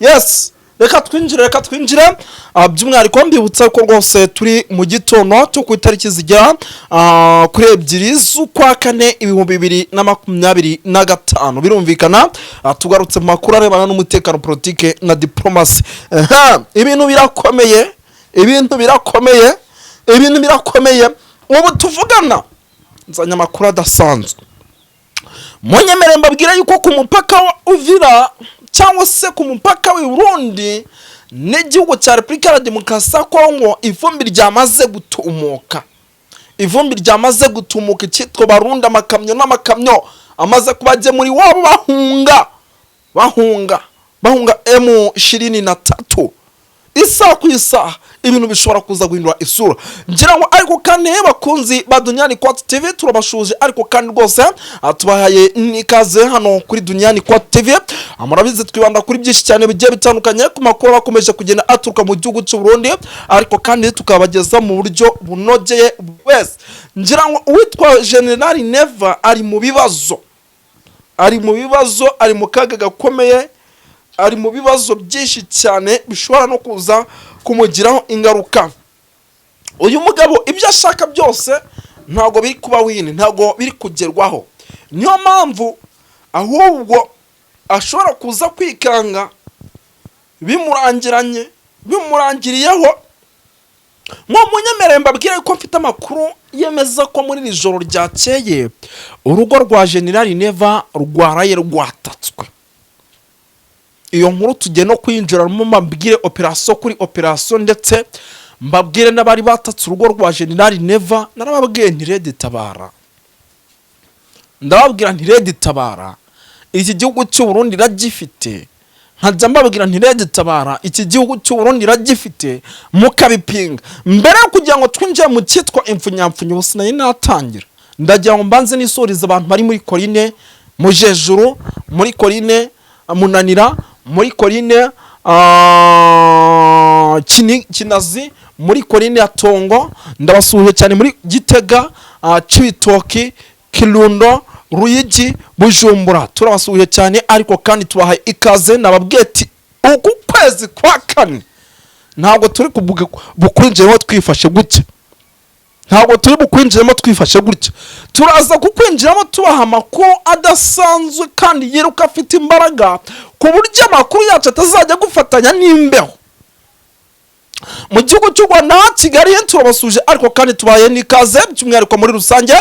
Yes, reka twinjire, reka twinjire. By'umwihariko mbibutsa ko rwose turi mu gitondo cyo ku itariki zigera kuri 2 z'ukwa kane 2025. Birumvikana, tugarutse mu makuru arebana n'umutekano, politike na diplomasi. Aha, ibintu birakomeye, ibintu birakomeye, ibintu birakomeye. Ubu tuvugana nzanye amakuru adasanzwe. Munyemere mbabwire yuko ku mupaka wa Uvira, cyangwa se ku mupaka w'i Burundi n'igihugu cya Repubulika ya Demokarasi ya Kongo, ivumbi ryamaze gutumuka, ivumbi ryamaze gutumuka. Icyitwa Barundi, amakamyo n'amakamyo amaze kuba muri wabo, bahunga, bahunga, bahunga M23. Isaha ku isaha ibintu bishobora kuza guhindura isura, ngira ngo. Ariko kandi, bakunzi ba Duniani Kwatu TV, turabashuje. Ariko kandi rwose tubahaye n'ikaze hano kuri Duniani Kwatu TV. Murabizi, twibanda kuri byinshi cyane bigiye bitandukanye, ku makuru akomeje kugenda aturuka mu gihugu cy'u Burundi, ariko kandi tukabageza mu buryo bunogeye buri wese. Ngira ngo uwitwa General Neva ari mu bibazo, ari mu bibazo, ari mu kaga gakomeye, ari mu bibazo byinshi cyane bishobora no kuza kumugiraho ingaruka. Uyu mugabo ibyo ashaka byose ntabwo biri kuba wini, ntabwo biri kugerwaho. Niyo mpamvu ahubwo ashobora kuza kwikanga bimurangiranye, bimurangiriyeho. Nko munyemerere mbabwire ko mfite amakuru yemeza ko muri iri joro ryakeye urugo rwa General Neva rwaraye rwatatswe. Iyo nkuru tugiye no kwinjiramo, mbabwire operasiyo kuri operasiyo, ndetse mbabwire n'abari batatse urugo rwa General Neva. Narababwiye nti RED Tabara, ndababwira nti RED Tabara, iki gihugu cy'u Burundi iragifite. Nkajya mbabwira nti RED Tabara, iki gihugu cy'u Burundi iragifite, mukabipinga. Mbere yo kugira ngo twinjire mu cyitwa impfunyapfunya, ubu sinari natangira, ndagira ngo mbanze nisurize abantu bari muri Korine Mujejuru, muri Korine Munanira, muri Korine Kinazi, muri Korine ya Tongo. Ndabasuhuje cyane muri Gitega, Cibitoki, Kirundo, Ruyigi, Bujumbura. Turabasuhuje cyane, ariko kandi tubahaye ikaze. Nababwiye ati uku kwezi kwa kane ntabwo turi bukwinjiremo twifashe gutya, ntabwo turi bukwinjiremo twifashe gutya. Turaza kukwinjiramo tubaha amakuru adasanzwe kandi yiruka, afite imbaraga, ku buryo amakuru yacu atazajya gufatanya n'imbeho. Mu gihugu cy'u Rwanda, Kigali, turabasuje, ariko kandi tubaye n'ikaze by'umwihariko muri rusange.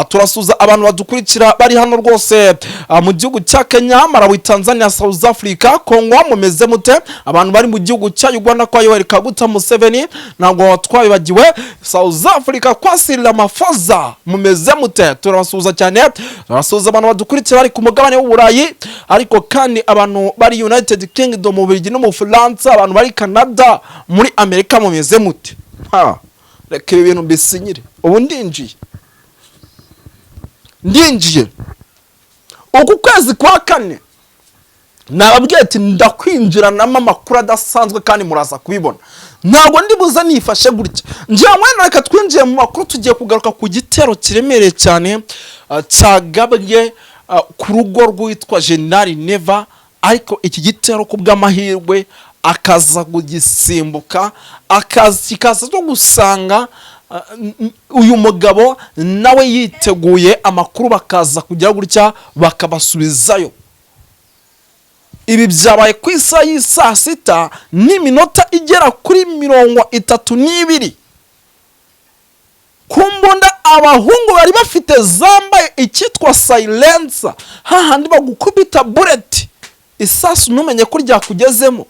Turasuza abantu badukurikira bari hano rwose mu gihugu cya Kenya, Malawi, Tanzania, South Africa, Congo. Mumeze mute? Abantu bari mu gihugu cya Uganda kwa Yoweri Kaguta Museveni, ntabwo twabibagiwe. South Africa kwa Cyril Ramaphosa, mumeze mute? Turabasuhuza cyane. Turabasuhuza abantu badukurikira bari ku mugabane w'Uburayi, ariko kandi abantu bari United Kingdom, mu Bubiligi no mu Bufaransa, abantu bari Canada, muri Amerika, mumeze mute? Ha, reka ibi bintu mbisinyire. Ubu ndinjiye, ndinjiye. Uku kwezi kwa kane nababwiye ati ndakwinjiranamo amakuru adasanzwe kandi muraza kubibona, ntabwo ndi buze nifashe gutya. Ngira ngo wenda reka twinjiye mu makuru. Tugiye kugaruka ku gitero kiremereye cyane cyagabwe ku rugo rwitwa General Neva, ariko iki gitero ku bw'amahirwe akaza kugisimbuka, kikaza no gusanga uyu mugabo nawe yiteguye. Amakuru bakaza kugira gutya bakabasubizayo. Ibi byabaye ku isaha y'isaa sita n'iminota igera kuri 32. Ku mbunda abahungu bari bafite zambaye icyitwa silencer, hahandi bagukubita bullet, isasu ntumenye ko ryakugezemo.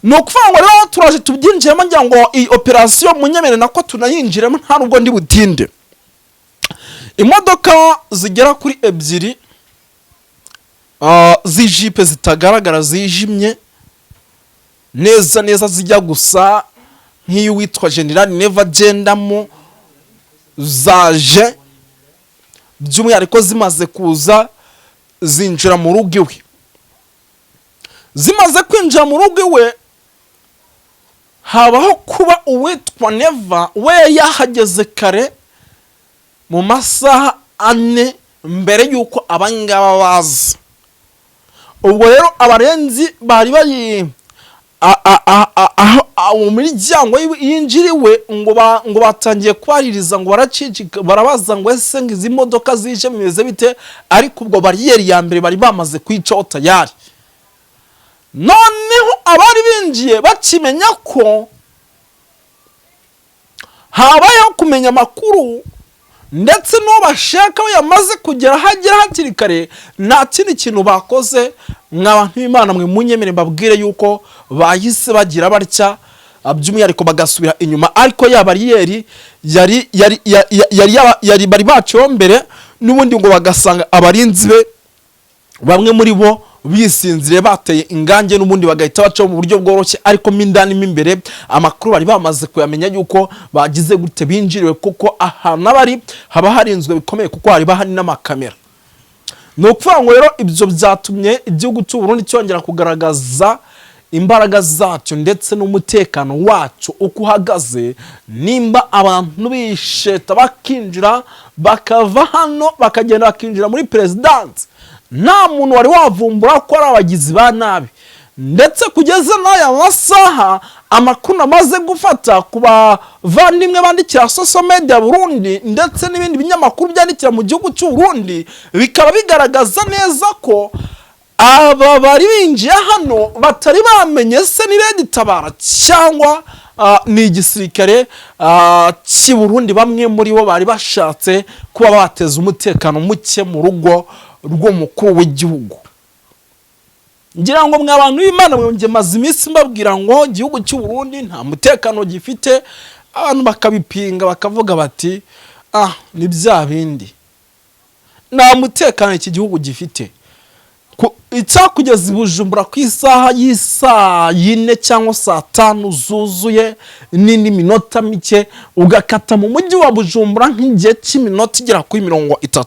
Ni ukuvuga ngo rero turaje tubyinjiremo. Ngira ngo iyi operasiyo munyemere nako tunayinjiremo, nta nubwo ndi butinde. Imodoka zigera kuri ebyiri z'ijipe zitagaragara, zijimye neza neza, zijya gusa nk'iy'uwitwa General Neva agendamo, zaje. By'umwihariko zimaze kuza zinjira mu rugo iwe. Zimaze kwinjira mu rugo iwe, habaho kuba uwitwa Neva we yahageze kare mu masaha 4 mbere y'uko abangaba baza. Ubwo rero abarenzi bari bari mu miryango yinjiriwe, ngo batangiye kwaririza, ngo baracicika, barabaza ngo: "Ese ngo izi modoka zije bimeze bite?" Ariko ubwo bariyeri ya mbere bari bamaze kuyicaho tayari. Noneho abari binjiye bakimenya ko habayeho kumenya amakuru, ndetse n'uwo bashaka we yamaze kugera aho agera hakiri kare, nta kindi kintu bakoze. Mwa bantu b'Imana mwe, munyemere mbabwire yuko bahise bagira batya, by'umwihariko bagasubira inyuma. Ariko ya bariyeri yari yari bari baciweho mbere n'ubundi, ngo bagasanga abarinzi be bamwe muri bo bisinziriye, bateye ingange, n'ubundi bagahita bacaho mu buryo bworoshye. Ariko mo indani mo imbere amakuru bari bamaze kuyamenya yuko bagize gute, binjiriwe, kuko ahantu aba ari haba harinzwe bikomeye, kuko hari hari n'amakamera. Ni ukuvuga ngo rero ibyo byatumye igihugu cy'u Burundi cyongera kugaragaza imbaraga zacyo ndetse n'umutekano wacyo uko uhagaze. Nimba abantu bisheta bakinjira, bakava hano bakagenda bakinjira muri perezidansi, nta muntu wari wavumbura ko ari abagizi ba nabi. Ndetse kugeza n'aya masaha, amakuru amaze gufata ku bavandimwe bandikira social media Burundi ndetse n'ibindi binyamakuru byandikira mu gihugu cy'u Burundi, bikaba bigaragaza neza ko aba bari binjiye hano batari bamenye se ni RED Tabara cyangwa ni igisirikare cy'i Burundi. Bamwe muri bo bari bashatse kuba bateza umutekano muke mu rugo rw'umukuru w'igihugu. Ngira ngo mwa bantu b'Imana mwe, maze iminsi mbabwira ngo igihugu cy'u Burundi nta mutekano gifite, abantu bakabipinga, bakavuga bati: "Ah, ni bya bindi, nta mutekano iki gihugu gifite." Icyakugeza i Bujumbura ku isaha y'isaa 4 cyangwa saa 5 zuzuye n'indi minota mike, ugakata mu mujyi wa Bujumbura nk'igihe cy'iminota igera kuri 30,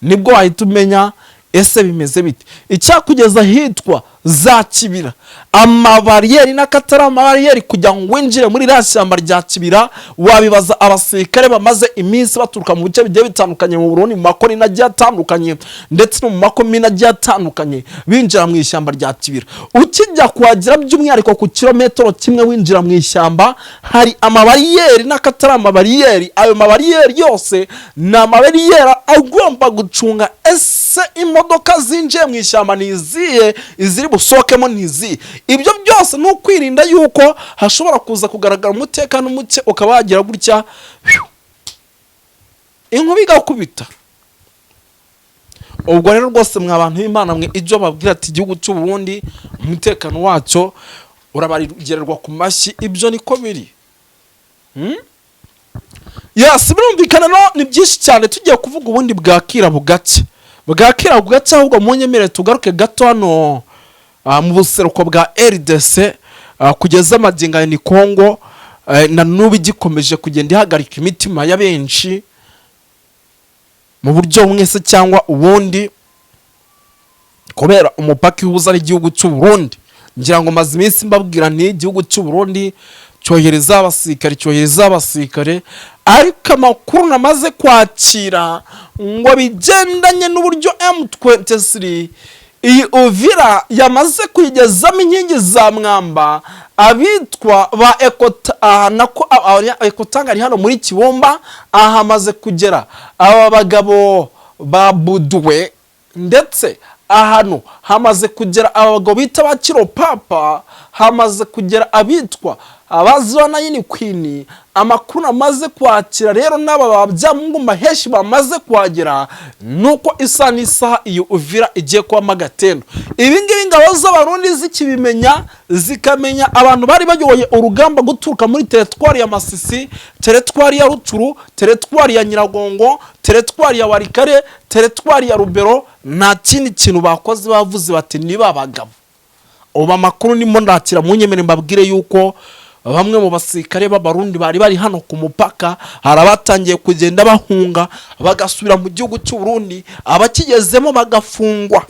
nibwo wahita umenya ese bimeze bite. Icyakugeza ahitwa za Kibira, amabariyeri n'akatari amabariyeri kugira ngo winjire muri iriya shyamba rya Kibira, wabibaza abasirikare bamaze iminsi baturuka mu bice bigiye bitandukanye mu Burundi, mu makomine agiye atandukanye ndetse no mu makomine agiye atandukanye, binjira mu ishyamba rya Kibira. Ukijya kuhagera, by'umwihariko ku kilometero kimwe winjira mu ishyamba, hari amabariyeri n'akatari amabariyeri. Ayo mabariyeri yose ni amabariyeri agomba gucunga ese imodoka zinjiye mu ishyamba ni izihe, iziri busohokemo ni izihe. Ibyo byose ni ukwirinda yuko hashobora kuza kugaragara umutekano muke, ukaba wagira gutya inkuba igakubita. Ubwo rero rwose mwa bantu b'Imana mwe, ibyo babwira ati igihugu cy'u Burundi umutekano wacyo urabagererwa ku mashyi, ibyo niko biri. Yes, birumvikana. No ni byinshi cyane tugiye kuvuga, ubundi bwakira bugacya, bwakira bugacya. Ahubwo munyemere tugaruke gato hano mu buseruko bwa RDC. Kugeza amagingo aya ni Kongo na n'ubu igikomeje kugenda ihagarika imitima ya benshi mu buryo bumwe se cyangwa ubundi, kubera umupaka ihuza n'igihugu cy'u Burundi. Ngira ngo maze iminsi mbabwira nti igihugu cy'u Burundi cyohereza abasirikare, cyohereza abasirikare, ariko amakuru namaze kwakira ngo bigendanye n'uburyo M23 iyi Uvira yamaze kuyigezamo inkingi za mwamba, abitwa ba Ekota, nako Ekotanga ari hano muri Kibumba, aha hamaze kugera aba bagabo ba Buduwe, ndetse ahantu hamaze kugera abagabo bita ba Kiropapa, hamaze kugera abitwa abaziwa na yini kwini. Amakuru amaze kwakira rero n'aba ba Byamungu henshi bamaze kuhagera, nuko isaha n'isaha iyo Uvira igiye kubamo agatendo. Ibi ngibi ingabo z'Abarundi zikibimenya, zikamenya abantu bari bayoboye urugamba guturuka muri teritwari ya Masisi, teritwari ya Rutshuru, teritwari ya Nyiragongo, teritwari ya Walikale, teritwari ya Rubero, nta kindi kintu bakoze, bavuze bati: "Niba abagabo." Ubu amakuru ndimo ndakira, munyemere mbabwire yuko bamwe mu basirikare b'Abarundi bari bari hano ku mupaka hari abatangiye kugenda bahunga bagasubira mu gihugu cy'u Burundi, abakigezemo bagafungwa.